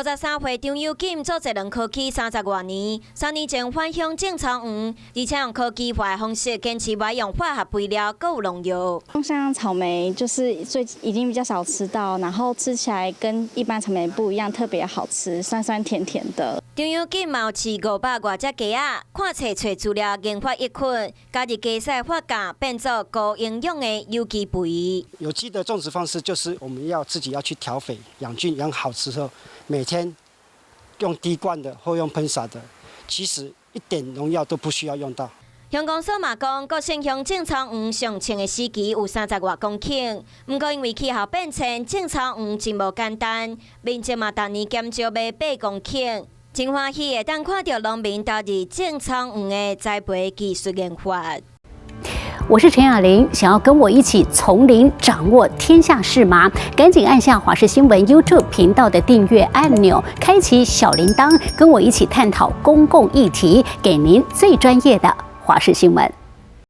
53歲張有錦做濟農科技30外年，3年前返鄉種蔥黃，而且用科技化的方式堅持袂用化學肥料，閣有農藥。像草莓就是最已經比較少吃到，然後吃起來跟一般草莓不一樣，特別好吃，酸酸甜甜的。張有錦嘛有飼500外隻雞仔，看冊揣資料研發一款，加入雞屎發酵變做高營養的有機肥。有機的種植方式就是我們要自己要去調肥、養菌養好之後，每天用滴灌的或用噴灑的，其實一點農藥都不需要用到。鄉公所嘛講，國姓鄉種蔥黃上穿的時期有30外公頃，毋過因為氣候變遷，種蔥黃真無簡單，面積嘛逐年減少欲8公頃。真歡喜會當看著農民投入種蔥黃的栽培技術研發。我是陳雅玲，想要跟我一起從零掌握天下事嗎？趕緊按下華視新聞 YouTube 頻道的訂閱按鈕，開啟小鈴鐺，跟我一起探討公共議題，給您最專業的華視新聞。